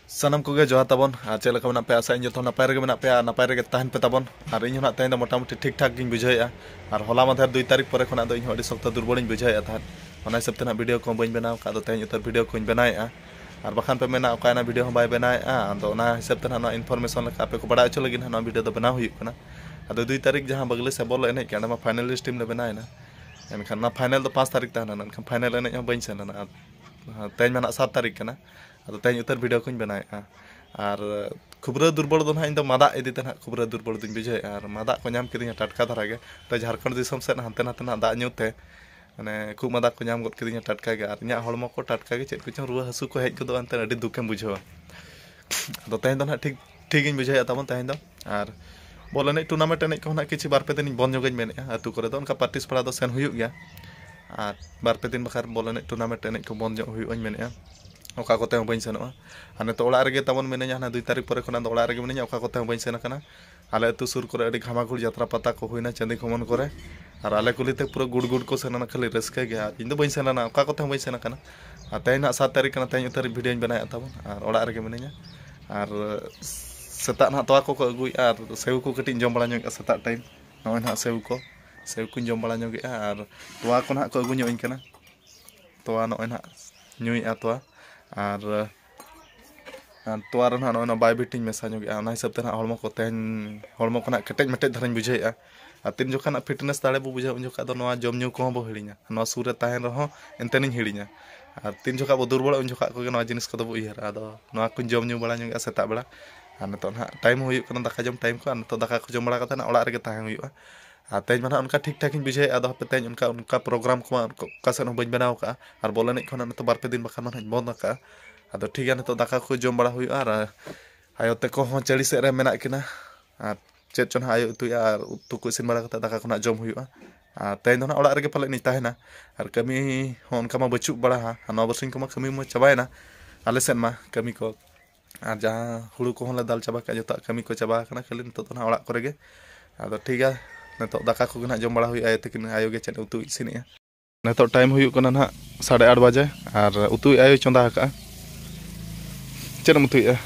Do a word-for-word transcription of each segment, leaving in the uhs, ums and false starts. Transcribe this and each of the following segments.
ᱥᱟᱱᱟᱢ ᱠᱚᱜᱮ ᱡᱚᱦᱟᱨ ᱛᱟᱵᱚᱱ᱾ ᱟᱨ ᱪᱮᱫ ᱞᱮᱠᱟ ᱢᱮᱱᱟᱜ ᱯᱮᱭᱟ? ᱟᱥᱟᱭᱟᱹᱧ ᱡᱚᱛᱚ ᱱᱟᱯᱟᱭ ᱨᱮᱜᱮ ᱢᱮᱱᱟᱜ ᱯᱮᱭᱟ ᱟᱨ ᱱᱟᱯᱟᱭ ᱨᱮᱜᱮ ᱛᱟᱦᱮᱱ ᱯᱮ ᱛᱟᱵᱚᱱ᱾ ᱟᱨ ᱤᱧ ᱦᱚᱸ ᱱᱟᱜ ᱛᱮᱦᱮᱧ ᱫᱚ ᱢᱚᱴᱟᱢᱩᱴᱤ ᱴᱷᱤᱠ ᱴᱷᱟᱠ ᱜᱤᱧ ᱵᱩᱡᱷᱟᱹᱣᱮᱫᱼᱟ᱾ ᱟᱨ ᱦᱚᱞᱟ ᱢᱟᱫᱷᱮᱨ ᱫᱩᱭ ᱛᱟᱹᱨᱤᱠᱷ ᱯᱚᱨᱮ ᱠᱷᱚᱱᱟᱜ ᱫᱚ ᱤᱧ ᱦᱚᱸ ᱟᱹᱰᱤ ᱥᱚᱠᱛᱚ ᱫᱩᱨᱵᱚᱞᱤᱧ ᱵᱩᱡᱷᱟᱹᱣᱮᱫᱼᱟ ᱛᱟᱦᱮᱸᱫ᱾ ᱚᱱᱟ ᱦᱤᱥᱟᱹᱵ ᱛᱮ ᱱᱟᱜ ᱵᱷᱤᱰᱤᱭᱳ ᱠᱚᱦᱚᱸ ᱵᱟᱹᱧ ᱵᱮᱱᱟᱣ ᱟᱠᱟᱫ᱾ ᱟᱫᱚ ᱛᱮᱦᱮᱧ ᱩᱛᱟᱹᱨ ᱵᱷᱤᱰᱤᱭᱳ ᱠᱚᱧ ᱵᱮᱱᱟᱣᱮᱫᱼᱟ᱾ ᱟᱨ ᱵᱟᱠᱷᱟᱱ ᱯᱮ ᱢᱮᱱᱟ, "ᱚᱠᱟᱭᱮᱱᱟ, ᱵᱷᱤᱰᱤᱭᱳ ᱦᱚᱸ ᱵᱟᱭ ᱵᱮᱱᱟᱣᱮᱫᱼᱟ?" ᱟᱫᱚ ᱚᱱᱟ ᱦᱤᱥᱟᱹᱵ ᱛᱮ ᱱᱟᱜ ᱱᱚᱣᱟ ᱤᱱᱯᱷᱚᱨᱢᱮᱥᱚᱱ ᱞᱮᱠᱟ ᱟᱯᱮ ᱠᱚ ᱵᱟᱲᱟᱭ ᱦᱚᱪᱚ ᱞᱟᱹᱜᱤᱫ ᱱᱟᱜ ᱱᱚᱣᱟ ᱵᱷᱤᱰᱤᱭᱳ ᱫᱚ ᱵᱮᱱᱟᱣ ᱦᱩᱭᱩᱜ ᱠᱟᱱᱟ᱾ ᱟᱫᱚ ᱫᱩᱭ ᱛᱟᱹᱨᱤᱠᱷ ᱡᱟᱦᱟᱸ ᱵᱟᱜᱽᱞᱤ ᱥᱮ ᱵᱚᱞ ᱮᱱᱮᱡ ᱠᱟᱱᱟ, ᱚᱸᱰᱮ ᱢᱟ ᱯᱷᱟᱭᱱᱟᱞᱤᱥᱴ ᱴᱤᱢ ᱞᱮ ᱵᱮᱱᱟᱣᱮᱱᱟ᱾ ᱮᱱᱠᱷᱟᱱ ᱚᱱᱟ ᱯᱷᱟᱭᱱᱟᱞ ᱫᱚ ᱯᱟᱸᱪ ᱛᱟᱹᱨᱤᱠᱷ ᱛᱟᱦᱮᱸ ᱞᱮᱱᱟ, ᱮᱱᱠᱷᱟᱱ ᱯᱷᱟᱭᱱᱟᱞ ᱮᱱᱮᱡ ᱦᱚᱸ ᱵᱟᱹᱧ ᱥᱮᱱ ᱞᱮᱱᱟ᱾ ᱟᱨ ᱛᱮᱦᱮᱧ ᱢᱟ ᱱᱟᱜ ᱥᱟᱛ ᱛᱟᱹᱨᱤᱠᱷ ᱠᱟᱱᱟ᱾ ᱟᱫᱚ ᱛᱮᱦᱮᱧ ᱩᱛᱟᱹᱨ ᱵᱷᱤᱰᱤᱭᱳ ᱠᱚᱧ ᱵᱮᱱᱟᱣᱮᱫᱼᱟ᱾ ᱟᱨ ᱠᱷᱩᱵᱽᱨᱟᱹ ᱫᱩᱨᱵᱚᱞ ᱫᱚ ᱱᱟᱦᱟᱜ ᱤᱧ ᱫᱚ ᱢᱟᱫᱟᱜ ᱤᱫᱤ ᱛᱮ ᱱᱟᱦᱟᱜ ᱠᱷᱩᱵᱽᱨᱟᱹ ᱫᱩᱨᱵᱚᱞ ᱫᱚᱧ ᱵᱩᱡᱷᱟᱹᱣᱮᱫᱼᱟ᱾ ᱟᱨ ᱢᱟᱫᱟᱜ ᱠᱚ ᱧᱟᱢ ᱠᱤᱫᱤᱧᱟ ᱴᱟᱴᱠᱟ ᱫᱷᱟᱨᱟ ᱜᱮ᱾ ᱛᱚ ᱡᱷᱟᱲᱠᱷᱚᱸᱰ ᱫᱤᱥᱚᱢ ᱥᱮᱫ ᱦᱟᱱᱛᱮ ᱱᱟᱛᱮ ᱱᱟᱜ ᱫᱟᱜ ᱧᱩ ᱛᱮ ᱢᱟᱱᱮ ᱠᱷᱩᱜ ᱢᱟᱫᱟ ᱠᱚ ᱧᱟᱢ ᱜᱚᱫ ᱠᱤᱫᱤᱧᱟ ᱴᱟᱴᱠᱟ ᱜᱮ᱾ ᱟᱨ ᱤᱧᱟᱹᱜ ᱦᱚᱲᱢᱚ ᱠᱚ ᱴᱟᱴᱠᱟ ᱜᱮ ᱪᱮᱫ ᱠᱚᱪᱚᱝ ᱨᱩᱣᱟᱹ ᱦᱟᱹᱥᱩ ᱠᱚ ᱦᱮᱡ ᱜᱚᱫᱚᱜᱼᱟ, ᱮᱱᱛᱮ ᱟᱹᱰᱤ ᱫᱩᱠᱮᱢ ᱵᱩᱡᱷᱟᱹᱣᱟ᱾ ᱟᱫᱚ ᱛᱮᱦᱮᱧ ᱫᱚ ᱱᱟᱦᱟᱜ ᱴᱷᱤᱠ, ᱴᱷᱤᱠ ᱤᱧ ᱵᱩᱡᱷᱟᱹᱣᱮᱫᱼᱟ ᱛᱟᱵᱚᱱ ᱛᱮᱦᱮᱧ ᱫᱚ᱾ ᱟᱨ ᱵᱚᱞ ᱮᱱᱮᱡ ᱴᱩᱨᱱᱟᱢᱮᱱᱴ ᱮᱱᱮᱡ ᱠᱚᱦᱚᱸ ᱱᱟᱦᱟᱜ ᱠᱤᱪᱷᱩ ᱵᱟᱨ ᱯᱮ ᱫᱤᱱᱤᱧ ᱵᱚᱱᱫ ᱧᱚᱜᱟᱹᱧ ᱢᱮᱱᱮᱫᱼᱟ᱾ ᱟᱹᱛᱩ ᱠᱚᱨᱮ ᱫᱚ ᱚᱱᱠᱟ ᱯᱨᱮᱠᱴᱤᱥ ᱯᱟᱲᱟ ᱫᱚ ᱥᱮᱱ ᱦᱩᱭᱩᱜ ᱜᱮᱭᱟ᱾ ᱟᱨ ᱵᱟᱨ ᱯᱮ ᱫᱤᱱ ᱵᱟᱠᱷᱟᱱ ᱵᱚᱞ ᱮᱱᱮᱡ ᱴᱩᱨᱱᱟᱢᱮᱱᱴ ᱮᱱᱮᱡ ᱠᱚ ᱵᱚᱱᱫ ᱧᱚᱜ ᱦᱩᱭᱩᱜᱼᱟᱧ ᱢᱮᱱᱮᱫᱼᱟ᱾ ᱚᱠᱟ ᱠᱚᱛᱮ ᱦᱚᱸ ᱵᱟᱹᱧ ᱥᱮᱱᱚᱜᱼᱟ᱾ ᱟᱨ ᱱᱤᱛᱚᱜ ᱚᱲᱟᱜ ᱨᱮᱜᱮ ᱛᱟᱵᱚᱱ ᱢᱤᱱᱟᱹᱧᱟ, ᱦᱟᱱᱟ ᱫᱩᱭ ᱛᱟᱹᱨᱤᱠᱷ ᱯᱚᱨᱮ ᱠᱷᱚᱱᱟᱜ ᱫᱚ ᱚᱲᱟᱜ ᱨᱮᱜᱮ ᱢᱤᱱᱟᱹᱧᱟ, ᱚᱠᱟ ᱠᱚᱛᱮ ᱦᱚᱸ ᱵᱟᱹᱧ ᱥᱮᱱ ᱟᱠᱟᱱᱟ᱾ ᱟᱞᱮ ᱟᱹᱛᱩ ᱥᱩᱨ ᱠᱚᱨᱮ ᱟᱹᱰᱤ ᱜᱷᱟᱢᱟᱜᱷᱩᱲ ᱡᱟᱛᱨᱟ ᱯᱟᱛᱟ ᱠᱚ ᱦᱩᱭᱱᱟ ᱪᱟᱹᱱᱫᱤ ᱠᱷᱚᱢᱚᱱ ᱠᱚᱨᱮ, ᱟᱨ ᱟᱞᱮ ᱠᱩᱞᱦᱤ ᱛᱮ ᱯᱩᱨᱟᱹ ᱜᱩᱰ ᱜᱩᱰ ᱠᱚ ᱥᱮᱱ ᱮᱱᱟ, ᱠᱷᱟᱹᱞᱤ ᱨᱟᱹᱥᱠᱟᱹ ᱜᱮ᱾ ᱟᱨ ᱤᱧ ᱫᱚ ᱵᱟᱹᱧ ᱥᱮᱱ ᱞᱮᱱᱟ, ᱚᱠᱟ ᱠᱚᱛᱮ ᱦᱚᱸ ᱵᱟᱹᱧ ᱥᱮᱱ ᱟᱠᱟᱱᱟ᱾ ᱟᱨ ᱛᱮᱦᱮᱧ ᱱᱟᱜ ᱥᱟᱛ ᱛᱟᱹᱨᱤᱠᱷ ᱠᱟᱱᱟ, ᱛᱮᱦᱮᱧ ᱩᱛᱟᱹᱨ ᱵᱷᱤᱰᱤᱭᱳᱧ ᱵᱮᱱᱟᱣᱮᱫ ᱛᱟᱵᱚᱱ, ᱟᱨ ᱚᱲᱟᱜ ᱨᱮᱜᱮ ᱢᱤᱱᱟᱹᱧᱟ᱾ ᱟᱨ ᱥᱮᱛᱟᱜ ᱱᱟᱜ ᱛᱚᱣᱟ ᱠᱚᱠᱚ ᱟᱹᱜᱩᱭᱮᱫᱼᱟ, ᱟᱨ ᱥᱮᱣ ᱠᱚ ᱠᱟᱹᱴᱤᱡ ᱤᱧ ᱡᱚᱢ ᱵᱟᱲᱟ ᱧᱚᱜᱮᱫᱼᱟ ᱥᱮᱛᱟᱜ ᱴᱟᱭᱤᱢ᱾ ᱱᱚᱜᱼᱚᱭ ᱱᱟᱜ ᱥᱮᱣ ᱠᱚ, ᱥᱮᱣ ᱠᱚᱧ ᱡᱚᱢ ᱵᱟᱲᱟ ᱧᱚᱜᱮᱫᱼᱟ, ᱟᱨ ᱛᱚᱣᱟ ᱠᱚ ᱱᱟᱜ ᱠᱚ ᱟᱹᱜᱩ ᱧᱚᱜ ᱟᱹᱧ ᱠᱟᱱᱟ᱾ ᱛᱚᱣᱟ ᱱᱚᱜᱼᱚᱭ ᱱᱟᱜ ᱧᱩᱭᱮᱫᱼᱟ ᱛᱚᱣᱟ᱾ ᱟᱨ, ᱟᱨ ᱛᱚᱣᱟ ᱨᱮ ᱱᱟᱜ ᱱᱚᱜᱼᱚᱭ ᱱᱚᱣᱟ ᱵᱟᱭᱵᱤᱴᱤᱧ ᱢᱮᱥᱟ ᱧᱚᱜᱮᱫᱼᱟ᱾ ᱚᱱᱟ ᱦᱤᱥᱟᱹᱵ ᱛᱮ ᱱᱟᱜ ᱦᱚᱲᱢᱚ ᱠᱚ ᱛᱮᱦᱮᱧ, ᱦᱚᱲᱢᱚ ᱠᱚ ᱱᱟᱜ ᱠᱮᱴᱮᱡ ᱢᱮᱴᱮᱡ ᱫᱷᱟᱨᱟᱧ ᱵᱩᱡᱷᱟᱹᱣᱮᱫᱼᱟ᱾ ᱟᱨ ᱛᱤᱱ ᱡᱚᱠᱷᱚᱱ ᱱᱟᱜ ᱯᱷᱤᱴᱱᱮᱥ ᱫᱟᱲᱮ ᱵᱚ ᱵᱩᱡᱷᱟᱹᱣᱟ, ᱩᱱ ᱡᱚᱠᱷᱚᱱ ᱫᱚ ᱱᱚᱣᱟ ᱡᱚᱢ ᱧᱩ ᱠᱚᱦᱚᱸ ᱵᱚ ᱦᱤᱲᱤᱧᱟ᱾ ᱱᱚᱣᱟ ᱥᱩᱨ ᱨᱮ ᱛᱟᱦᱮᱱ ᱨᱮᱦᱚᱸ ᱮᱱᱛᱮᱱᱤᱧ ᱦᱤᱲᱤᱧᱟ᱾ ᱟᱨ ᱛᱤᱱ ᱡᱚᱠᱷᱚᱱ ᱵᱚ ᱫᱩᱨᱵᱚᱞᱚᱜᱼᱟ, ᱩᱱ ᱡᱚᱠᱷᱚᱱ ᱠᱚᱜᱮ ᱱᱚᱣᱟ ᱡᱤᱱᱤᱥ ᱠᱚᱫᱚ ᱵᱚ ᱩᱭᱦᱟᱹᱨᱟ᱾ ᱟᱫᱚ ᱱᱚᱣᱟ ᱠᱚᱧ ᱡᱚᱢ ᱧᱩ ᱵᱟᱲᱟ ᱧᱚᱜᱮᱫᱼᱟ ᱥᱮᱛᱟᱜ ᱵᱮᱲᱟ᱾ ᱟᱨ ᱱᱤᱛᱚᱜ ᱱᱟᱜ ᱴᱟᱭᱤᱢ ᱦᱚᱸ ᱦᱩᱭᱩᱜ ᱠᱟᱱᱟ ᱫᱟᱠᱟ ᱡᱚᱢ ᱴᱟᱭᱤᱢ ᱠᱚ᱾ ᱟᱨ ᱱᱤᱛᱚᱜ ᱫᱟᱠᱟ ᱠᱚ ᱡᱚᱢ ᱵᱟᱲᱟ ᱠᱟᱛᱮ ᱱᱟᱜ ᱚᱲᱟᱜ ᱨᱮᱜᱮ ᱛᱟᱦᱮᱸ ᱦᱩᱭᱩᱜᱼᱟ᱾ ᱟᱨ ᱛᱮᱦᱮᱧ ᱢᱟ ᱱᱟᱦᱟᱜ ᱚᱱᱠᱟ ᱴᱷᱤᱠ ᱴᱷᱟᱠ ᱤᱧ ᱵᱩᱡᱷᱟᱹᱣᱮᱫᱼᱟ᱾ ᱟᱫᱚ ᱦᱟᱯᱮ ᱛᱮᱦᱮᱧ ᱚᱱᱠᱟ, ᱚᱱᱠᱟ ᱯᱨᱳᱜᱨᱟᱢ ᱠᱚᱢᱟ ᱚᱠᱟ ᱥᱮᱫ ᱦᱚᱸ ᱵᱟᱹᱧ ᱵᱮᱱᱟᱣ ᱟᱠᱟᱫᱼᱟ᱾ ᱟᱨ ᱵᱚᱞ ᱮᱱᱮᱡ ᱠᱷᱚᱱᱟᱜ ᱱᱤᱛᱚᱜ ᱵᱟᱨ ᱯᱮ ᱫᱤᱱ ᱵᱟᱠᱷᱟᱱ ᱫᱚ ᱱᱟᱦᱟᱜ ᱤᱧ ᱵᱚᱱᱫ ᱟᱠᱟᱫᱼᱟ᱾ ᱟᱫᱚ ᱴᱷᱤᱠ ᱜᱮᱭᱟ, ᱱᱤᱛᱚᱜ ᱫᱟᱠᱟ ᱠᱚ ᱡᱚᱢ ᱵᱟᱲᱟ ᱦᱩᱭᱩᱜᱼᱟ᱾ ᱟᱨ ᱟᱭᱳ ᱛᱟᱠᱚ ᱦᱚᱸ ᱪᱟᱹᱲᱤ ᱥᱮᱫ ᱨᱮ ᱢᱮᱱᱟᱜ ᱠᱤᱱᱟ᱾ ᱟᱨ ᱪᱮᱫ ᱪᱚ ᱱᱟᱦᱟᱜ ᱟᱭᱳ ᱩᱛᱩᱭᱟ, ᱟᱨ ᱩᱛᱩ ᱠᱚ ᱤᱥᱤᱱ ᱵᱟᱲᱟ ᱠᱟᱛᱮ ᱫᱟᱠᱟ ᱠᱚ ᱱᱟᱦᱟᱜ ᱡᱚᱢ ᱦᱩᱭᱩᱜᱼᱟ᱾ ᱟᱨ ᱛᱮᱦᱮᱧ ᱫᱚ ᱱᱟᱦᱟᱜ ᱚᱲᱟᱜ ᱨᱮᱜᱮ ᱯᱟᱞᱮᱫ ᱞᱤᱧ ᱛᱟᱦᱮᱱᱟ᱾ ᱟᱨ ᱠᱟᱹᱢᱤ ᱦᱚᱸ ᱚᱱᱠᱟ ᱢᱟ ᱵᱟᱹᱪᱩᱜ ᱵᱟᱲᱟ ᱦᱟ᱾ ᱟᱨ ᱱᱚᱣᱟ ᱵᱟᱨᱥᱤᱧ ᱠᱚᱢᱟ ᱠᱟᱹᱢᱤ ᱢᱟ ᱪᱟᱵᱟᱭᱮᱱᱟ ᱟᱞᱮ ᱥᱮᱫ ᱢᱟ ᱠᱟᱹᱢᱤ ᱠᱚ᱾ ᱟᱨ ᱡᱟᱦᱟᱸ ᱦᱩᱲᱩ ᱠᱚᱦᱚᱸ ᱞᱮ ᱫᱟᱞ ᱪᱟᱵᱟ ᱠᱟᱜᱼᱟ, ᱡᱚᱛᱚᱣᱟᱜ ᱠᱟᱹᱢᱤ ᱠᱚ ᱪᱟᱵᱟ ᱟᱠᱟᱱᱟ, ᱠᱷᱟᱹᱞᱤ ᱱᱤᱛᱚᱜ ᱫᱚ ᱱᱟᱦᱟᱜ ᱚᱲᱟᱜ ᱠᱚᱨᱮ ᱜᱮ᱾ ᱟᱫᱚ ᱴᱷᱤᱠ ᱜᱮᱭᱟ, ᱱᱤᱛᱚᱜ ᱫᱟᱠᱟ ᱠᱚᱜᱮ ᱱᱟᱦᱟᱜ ᱡᱚᱢ ᱵᱟᱲᱟ ᱦᱩᱭᱩᱜᱼᱟ᱾ ᱟᱭᱳ ᱛᱟᱹᱠᱤᱱ, ᱟᱭᱳ ᱜᱮ ᱪᱮᱫ ᱮ ᱩᱛᱩ ᱤᱥᱤᱱᱮᱜᱼᱟ᱾ ᱱᱤᱛᱚᱜ ᱴᱟᱭᱤᱢ ᱦᱩᱭᱩᱜ ᱠᱟᱱᱟ ᱱᱟᱦᱟᱜ ᱥᱟᱲᱮ ᱟᱴ ᱵᱟᱡᱮ, ᱟᱨ ᱩᱛᱩ ᱟᱭᱳᱭ ᱪᱚᱸᱫᱟ ᱟᱠᱟᱜᱼᱟ᱾ ᱪᱮᱫ ᱮᱢ ᱩᱛᱩᱭᱮᱫᱼᱟ?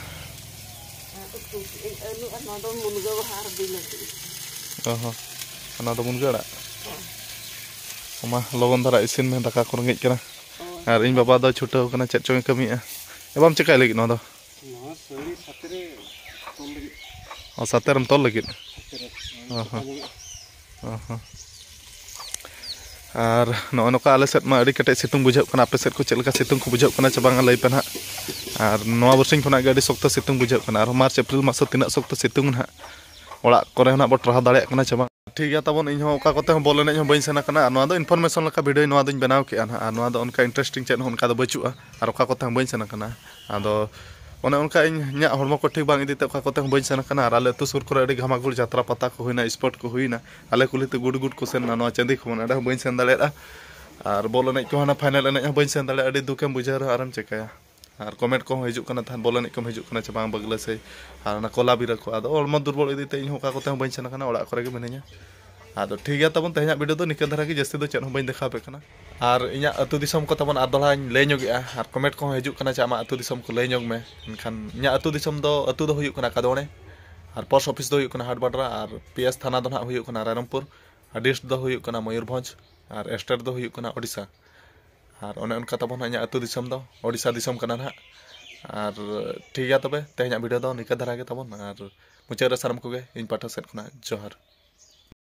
ᱩᱛᱩ ᱠᱮᱫᱟᱹᱧ ᱟᱹᱞᱩ ᱟᱨ ᱱᱚᱣᱟ ᱫᱚ ᱢᱩᱱᱜᱟᱹ ᱵᱟᱦᱟ ᱟᱨ ᱵᱤᱞᱟᱹᱛᱤ᱾ ᱚ ᱦᱚᱸ, ᱚᱱᱟ ᱫᱚ ᱢᱩᱱᱜᱟᱹ ᱟᱲᱟᱜ᱾ ᱢᱟ ᱞᱚᱜᱚᱱ ᱫᱷᱟᱨᱟ ᱤᱥᱤᱱ ᱢᱮ, ᱫᱟᱠᱟ ᱠᱚ ᱨᱮᱸᱜᱮᱡ ᱠᱟᱱᱟ᱾ ᱟᱨ ᱤᱧ ᱵᱟᱵᱟ ᱫᱚ ᱪᱷᱩᱴᱟᱹᱣ ᱠᱟᱱᱟ, ᱪᱮᱫ ᱪᱚᱝ ᱮ ᱠᱟᱹᱢᱤᱭᱮᱫᱼᱟ᱾ ᱮ ᱵᱟᱢ ᱪᱮᱠᱟᱭ ᱞᱟᱹᱜᱤᱫ ᱱᱚᱣᱟ ᱫᱚ? ᱱᱚᱣᱟ ᱥᱟᱹᱲᱤ ᱥᱟᱛᱮ ᱨᱮ ᱛᱚᱞ ᱞᱟᱹᱜᱤᱫ᱾ ᱚ, ᱥᱟᱛᱮ ᱨᱮᱢ ᱛᱚᱞ ᱞᱟᱹᱜᱤᱫ? ᱥᱟᱛᱮ ᱨᱮ᱾ ᱚ ᱦᱚᱸ᱾ ᱚ ᱦᱚᱸ᱾ ᱟᱨ ᱱᱚᱜᱼᱚ ᱱᱚᱝᱠᱟ ᱟᱞᱮ ᱥᱮᱫ ᱢᱟ ᱟᱹᱰᱤ ᱠᱮᱴᱮᱡ ᱥᱤᱛᱩᱝ ᱵᱩᱡᱷᱟᱹᱜ ᱠᱟᱱᱟ, ᱟᱯᱮ ᱥᱮᱫ ᱠᱚ ᱪᱮᱫ ᱞᱮᱠᱟ ᱥᱤᱛᱩᱝ ᱠᱚ ᱵᱩᱡᱷᱟᱹᱜ ᱠᱟᱱᱟ ᱪᱮ ᱵᱟᱝᱟ, ᱞᱟᱹᱭ ᱯᱮ ᱱᱟᱦᱟᱜ᱾ ᱟᱨ ᱱᱚᱣᱟ ᱵᱟᱨᱥᱤᱧ ᱠᱷᱚᱱᱟᱜ ᱜᱮ ᱟᱹᱰᱤ ᱥᱚᱠᱛᱚ ᱥᱤᱛᱩᱝ ᱵᱩᱡᱷᱟᱹᱜ ᱠᱟᱱᱟ᱾ ᱟᱨ ᱢᱟᱨᱪ ᱮᱯᱨᱤᱞ ᱢᱟᱥ ᱫᱚ ᱛᱤᱱᱟᱹᱜ ᱥᱚᱠᱛᱚ ᱥᱤᱛᱩᱝ ᱱᱟᱦᱟᱜ, ᱚᱲᱟᱜ ᱠᱚᱨᱮ ᱦᱚᱸ ᱱᱟᱦᱟᱜ ᱵᱚ ᱴᱟᱨᱦᱟᱣ ᱫᱟᱲᱮᱭᱟᱜ ᱠᱟᱱᱟ ᱪᱮ ᱵᱟᱝ? ᱴᱷᱤᱠ ᱜᱮᱭᱟ ᱛᱟᱵᱚᱱ, ᱤᱧ ᱦᱚᱸ ᱚᱠᱟ ᱠᱚᱛᱮ ᱦᱚᱸ ᱵᱚᱞ ᱮᱱᱮᱡ ᱦᱚᱸ ᱵᱟᱹᱧ ᱥᱮᱱ ᱟᱠᱟᱱᱟ᱾ ᱟᱨ ᱱᱚᱣᱟ ᱫᱚ information ᱞᱮᱠᱟ video ᱱᱚᱣᱟ ᱫᱚᱧ ᱵᱮᱱᱟᱣ ᱠᱮᱜᱼᱟ ᱱᱟᱦᱟᱜ᱾ ᱟᱨ ᱱᱚᱣᱟ ᱫᱚ ᱚᱱᱠᱟ interesting ᱪᱮᱫ ᱦᱚᱸ ᱚᱱᱠᱟ ᱫᱚ ᱵᱟᱹᱪᱩᱜᱼᱟ᱾ ᱟᱨ ᱚᱠᱟ ᱠᱚᱛᱮ ᱦᱚᱸ ᱵᱟᱹᱧ ᱥᱮᱱ ᱟᱠᱟᱱᱟ᱾ ᱟᱫᱚ ᱚᱱᱮ ᱚᱱᱠᱟ ᱤᱧ, ᱤᱧᱟᱹᱜ ᱦᱚᱲᱢᱚ ᱠᱚ ᱴᱷᱤᱠ ᱵᱟᱝ ᱤᱫᱤᱛᱮ ᱚᱠᱟ ᱠᱚᱛᱮ ᱦᱚᱸ ᱵᱟᱹᱧ ᱥᱮᱱ ᱟᱠᱟᱱᱟ᱾ ᱟᱨ ᱟᱞᱮ ᱟᱹᱛᱩ ᱥᱩᱨ ᱠᱚᱨᱮ ᱟᱹᱰᱤ ᱜᱷᱟᱢᱟᱜᱷᱩᱲ ᱡᱟᱛᱨᱟ ᱯᱟᱛᱟ ᱠᱚ ᱦᱩᱭᱱᱟ, sport ᱠᱚ ᱦᱩᱭᱱᱟ, ᱟᱞᱮ ᱠᱩᱞᱦᱤ ᱛᱮ ᱜᱩᱰ ᱜᱩᱰ ᱠᱚ ᱥᱮᱱ ᱮᱱᱟ ᱱᱚᱣᱟ ᱪᱟᱸᱫᱤ ᱠᱷᱚᱵᱚᱱ, ᱚᱸᱰᱮ ᱦᱚᱸ ᱵᱟᱹᱧ ᱥᱮᱱ ᱫᱟᱲᱮᱭᱟᱫᱼᱟ᱾ ᱟᱨ ᱵᱚᱞ ᱮᱱᱮᱡ ᱠᱚᱦᱚᱸ, ᱚᱱᱟ final ᱮᱱᱮᱡ ᱦᱚᱸ ᱵᱟᱹᱧ ᱥᱮᱱ ᱫᱟᱲᱮᱭᱟᱜᱼᱟ᱾ ᱟᱹᱰᱤ ᱫᱩᱠᱮᱢ ᱵᱩᱡᱷᱟᱹᱣ ᱨᱮᱦᱚᱸ ᱟᱨᱮᱢ ᱪᱤᱠᱟᱹᱭᱟ᱾ ᱟᱨ comment ᱠᱚᱦᱚᱸ ᱦᱤᱡᱩᱜ ᱠᱟᱱᱟ ᱛᱟᱦᱮᱸᱫ, ᱵᱚᱞ ᱮᱱᱮᱡ ᱠᱚᱢ ᱦᱤᱡᱩᱜ ᱠᱟᱱᱟ ᱪᱮ ᱵᱟᱝ ᱵᱟᱹᱜᱞᱟᱹ ᱥᱮᱭ, ᱟᱨ ᱚᱱᱟ ᱠᱚᱞᱟ ᱵᱤᱨᱟᱹ ᱠᱚ᱾ ᱟᱫᱚ ᱦᱚᱲᱢᱚ ᱫᱩᱨᱵᱚᱞ ᱤᱫᱤᱛᱮ ᱤᱧ ᱦᱚᱸ ᱚᱠᱟ ᱠᱚᱛᱮ ᱦᱚᱸ ᱵᱟᱹᱧ ᱥᱮᱱ ᱟᱠᱟᱱᱟ, ᱚᱲᱟᱜ ᱠᱚᱨᱮ ᱜᱮ ᱢᱤᱱᱟᱹᱧᱟ᱾ ᱟᱫᱚ ᱴᱷᱤᱠ ᱜᱮᱭᱟ ᱛᱟᱵᱚᱱ, ᱛᱮᱦᱮᱧᱟᱜ video ᱫᱚ ᱱᱤᱠᱟᱹ ᱫᱷᱟᱨᱟ ᱜᱮ, ᱡᱟᱹᱥᱛᱤ ᱫᱚ ᱪᱮᱫ ᱦᱚᱸ ᱵᱟᱹᱧ ᱫᱮᱠᱷᱟᱣ ᱟᱯᱮ ᱠᱟᱱᱟ᱾ ᱟᱨ ᱤᱧᱟᱹᱜ ᱟᱹᱛᱩ ᱫᱤᱥᱚᱢ ᱠᱚ ᱛᱟᱵᱚᱱ ᱟᱨ ᱫᱚᱦᱲᱟᱧ ᱞᱟᱹᱭ ᱧᱚᱜᱮᱜᱼᱟ, ᱟᱨ comment ᱠᱚᱦᱚᱸ ᱦᱤᱡᱩᱜ ᱠᱟᱱᱟ ᱡᱮ ᱟᱢᱟᱜ ᱟᱹᱛᱩ ᱫᱤᱥᱚᱢ ᱠᱚ ᱞᱟᱹᱭ ᱧᱚᱜᱽ ᱢᱮ᱾ ᱮᱱᱠᱷᱟᱱ ᱤᱧᱟᱹᱜ ᱟᱹᱛᱩ ᱫᱤᱥᱚᱢ ᱫᱚ, ᱟᱹᱛᱩ ᱫᱚ ᱦᱩᱭᱩᱜ ᱠᱟᱱᱟ ᱠᱟᱫᱣᱟᱲᱮ, ᱟᱨ post office ᱫᱚ ᱦᱩᱭᱩᱜ ᱠᱟᱱᱟ ᱦᱟᱴᱵᱟᱰᱨᱟ, ᱟᱨ P S ᱛᱷᱟᱱᱟ ᱫᱚ ᱱᱟᱦᱟᱜ ᱦᱩᱭᱩᱜ ᱠᱟᱱᱟ ᱨᱟᱭᱨᱚᱝᱯᱩᱨ, ᱟᱨ district ᱫᱚ ᱦᱩᱭᱩᱜ ᱠᱟᱱᱟ ᱢᱚᱭᱩᱨᱵᱷᱚᱸᱡᱽ, ᱟᱨ state ᱫᱚ ᱦᱩᱭᱩᱜ ᱠᱟᱱᱟ ᱳᱰᱤᱥᱟ᱾ ᱟᱨ ᱚᱱᱮ ᱚᱱᱠᱟ ᱛᱟᱵᱚᱱ ᱦᱟᱸᱜ ᱤᱧᱟᱹᱜ ᱟᱹᱛᱩ ᱫᱤᱥᱚᱢ ᱫᱚ, ᱳᱰᱤᱥᱟ ᱫᱤᱥᱚᱢ ᱠᱟᱱᱟ ᱱᱟᱦᱟᱜ᱾ ᱟᱨ ᱴᱷᱤᱠ ᱜᱮᱭᱟ ᱛᱚᱵᱮ, ᱛᱮᱦᱮᱧᱟᱜ video ᱫᱚ ᱱᱤᱠᱟᱹ ᱫᱷᱟᱨᱟ ᱜᱮ ᱛᱟᱵᱚᱱ, ᱟᱨ ᱢᱩᱪᱟᱹᱫ ᱨᱮ ᱥᱟᱱᱟᱢ ᱠᱚᱜᱮ ᱤᱧ ᱯᱟᱦᱴᱟ ᱥᱮᱫ ᱠᱷᱚᱱᱟᱜ ᱡᱚᱦᱟᱨ᱾